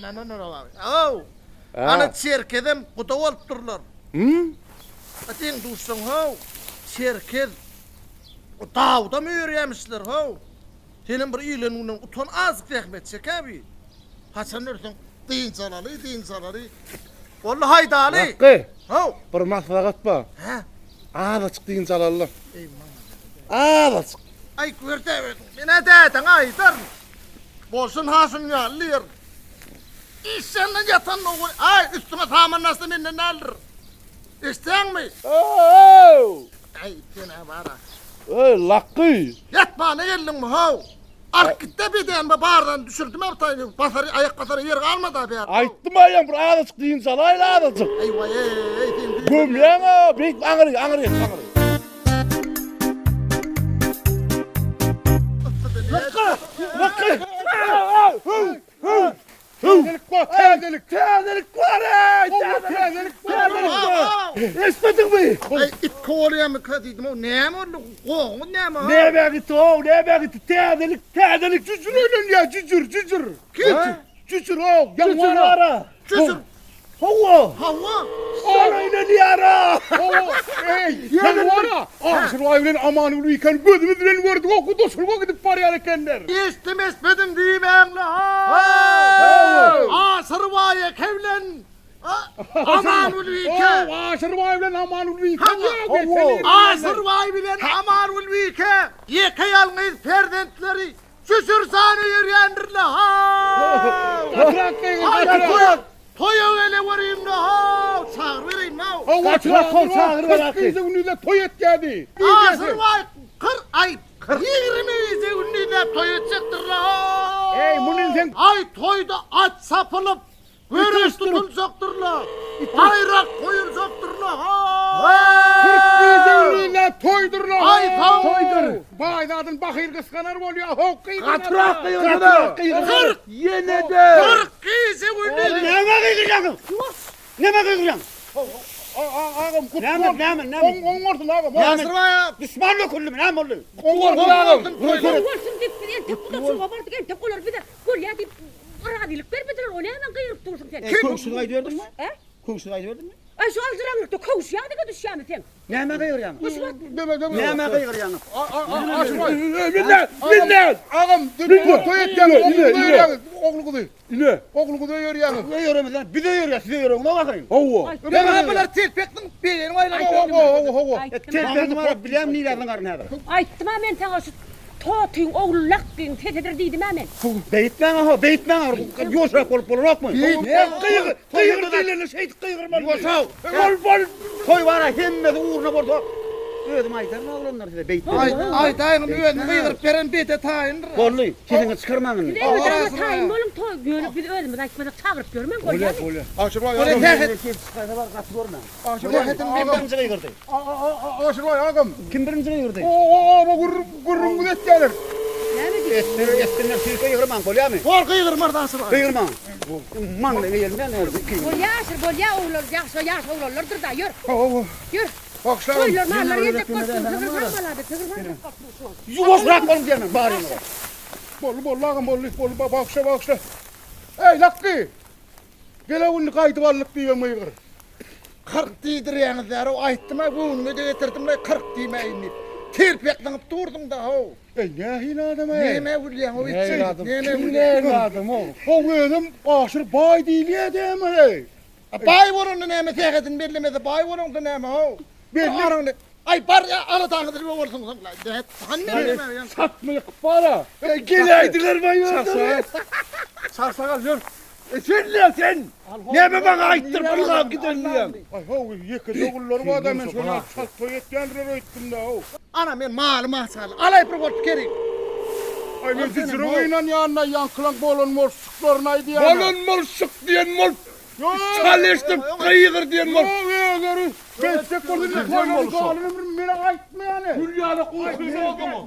Haw. Ana çerkezem guda bolup durlar. Hum? A deň duşsaň haw. Çerkez dawdam öýerýämişler haw. Senem bir iýlen günden utan azjyk zähmet çek hä bi. Haçan ölseň dynç alaly, dynç alaly. Boldy haýdaly. Lakgy. Haw. Bir maslahat bar. Hä? Azajyk dynç alaly. Eý maňa. Azajyk. Aý gör-dä özüň. Men-ä dädeňe aýdaryn. Bolsun haşym ýaly diýerin. Işjandan ýatan ogul, aý, üstüňe saman bassa menden däldir. Eşitýäňmi? Ow! Aý, sen-ä bar-a. Eý, Lakgy! Ýatmana geldiňmi, how? Alyp git-de bedänime bardan düşürdim-ä bir taýyny, basar, aýak basara ýer galmady-a bärde. Aýtdym-a ýaň bir azajyk dynç alaýyn, azajyk. Eý, waý-eý, sen düýn. Gömýäň-ä, beýtme, aňry, aňry, aňry. Lakgy! Lakgy! How! Täzelik bar, täzelik. Täzelik bar, eý! Täzelik bar. Täzelik bar. Eşitmediňmi? Eý, it kowalaýarmyka diýdim, o näme boldy? Gohuňyz näme? Näme gitdi, ow, näme gitdi? Täzelik, täzelik jüjür öýlenýär, jüjür, jüjür. Kim? Jüjür, ow, jüjür bar-a. Jüjür. Hawa. Hawa. Şol öýlenýär-a. Hawa. Eý, ýanwara. Aşyrbaý bilen Amangül iken gözümiz bilen gördük, o gudaçylyga gidip barýan ekenler. Eşitdim, eşitmedim diýmäň-le, ha! Aşyrbaý eke bilen Amangül bike. Hawa, Aşyrbaý bilen Amangül bike. Hawa. Aşyrbaý bilen Amangül bike ýeke ýalňyz perzentleri Jüjürzan öýerýändir-le, ha! Gatyrak gygyr, gatyrak! Toýa gelewerýin-le, how! Çagyrybereýin-le-ow! Hawa, Gatyrak how, çagyryber, 40 gije gündizläp toý etýärdi. Aşyrbaý 40, aý, 20 gije gündizläp toý etjekdir-le, how! Eý, muny sen. Aý, toýda at çapylyp, Göreş tutuljakdyr-la! Baýrak goýuljakdyr-la! 40 gije gününe toýdur-la! Aý, sag Toýdur! Baý zadyn bahyr gysganar bolýar, ho gygyrar! Gatyrak gygyrsana! 40! Ýene-de! 40 gije gününe! Nämä gygyrýaňyz? Nämä gygyrýaň? Agam, kutlu Näme, bolsun. näme, näme? Oň, oň bolsun agam. oň. Ýaşyrbaý aga! Duşman döküldimi, näme boldy? Oň bolsun agam. Toý bolsun diýip biz entek gudaçylyga bardyk, entek olar bize bolýar diýip Razylyk bermediler, o näme gygyryp dursuň sen? Eý, köwşüňi aýdyberdiňmi? Hä? Köwşüňi aýdyberdiňmi? Aý, şu aljyraňlykda köwüş ýadyňa düşýärmi seň? Nämä gygyrýaň? Deme, deme. Nämä gygyrýaň? Aşyrbaý. Minnet, minnet! Agam, toý etýäňiz, ogluňyzy öýerýäňiz, ogluňyzy. Ine. Ogluňyzy öýerýäňiz. Öýeremiz, biz öýerýäs, siz öýereňizok ahyryn. Hawa. Näme bular telpek zyňyp beýleni aýlanyp. Hawa, hawa, hawa. Telpegiň bar, bilýän nirä zyňaryn häzir. Aýtdym-a men saňa şu Totyň ogly Lakgyň sesidir diýdim-ä men. Beýtmäň-a, beýtmäň-a, ýuwaşrak bolup bolanokmy? Gygyr, gygyr diýlende şeýdip gygyrmaly. Ýuwaşaw. Bol, bol. Toý bar-a, hemmesi ugruna bolsa, özüm aýdaryn oglanlar size, beýtmäň. Aýdaýyň, özüni gygyryp beren bede taýyndyr. Boldy, sesiňizi çykarmaň indi. Siz elmydama taýyn boluň, toý, ýöne biz özümiz aýtmasak çagyryp ýörmäň, bolýamy? Bolýar, bolýar. Aşyrbaý, Bolýar, sähet. Ses çykarsa bar, gaty görmäň. Aşyrbaý Kim birinji gygyrdy? Aşyrbaý agam. Kim birinji gygyrdy? Oba gürrüňimizi etýärler. Näme diýdi? Etsinler, etsinler, siz gygyrmaň, bolýamy? Bor, gygyrmarys Aşyrbaý. Gygyrmaň. Maňlaýyňa ýelmän özi ikiňiz. Bolýa Aşyr, bolýa oglan, ýagşy, ýaş oglanlardyr-da, ýör. Hawa. Ýör. Bagyşla agam. Toýlar, mallar geljek bolsun, sygyr sagmalady, sygyr sagjak bolsun şu wagt. Ýuwaşrak boluň diýýän baryňyza. Boldy, boldy agam, boldy, boldy, bagyşla, bagyşla. Eý, Lakgy! Gel-ow indi gaýdyp aldyk diýibem gygyr. 40 diýdirýäňiz-dä-row, aýtdym-a, göwnüňe-de getirdim-le, 40 diýmäýin diýip. Telpek zyňyp durduň-da-how. Eý, nähili adam-eý? Nämä gülýäň-ow, Nähili itjeýdik, adam? nämä Kim gülýäň? nähili adam-ow? How özem Aşyr baý diýilýä-dämi-eý? A baý bolanda näme, sähedini bellemese baý bolaňda näme-how? Belli. Aý bar aladaňyz ribe bolsun soň. Hany näme? Çatma ýykyp bara. Geläýdiler baý özleri. Çarşagal ýör. E sen ne sen? Näme maňa aýtdyr ylgap giden diýen. Aý how ýekeje ogullary bar-da men şony alyp çalt toý etýändirler öýtdüm-dä how. Ana men malym aç galdy. Alaý bir goltuk kerik. Aý men jüjüre gynanýan-da ýaňkylaň bolan bolşuklaryny aýdýan-a. Bolan bolşuk diýen bolup çal eşdip gygyr diýen bolup. Ýok özleri beýtjek bolsa indi toýlaryň galan ömrüni mene aýtmaýany. Gül ýaly ukyny bozduňyz.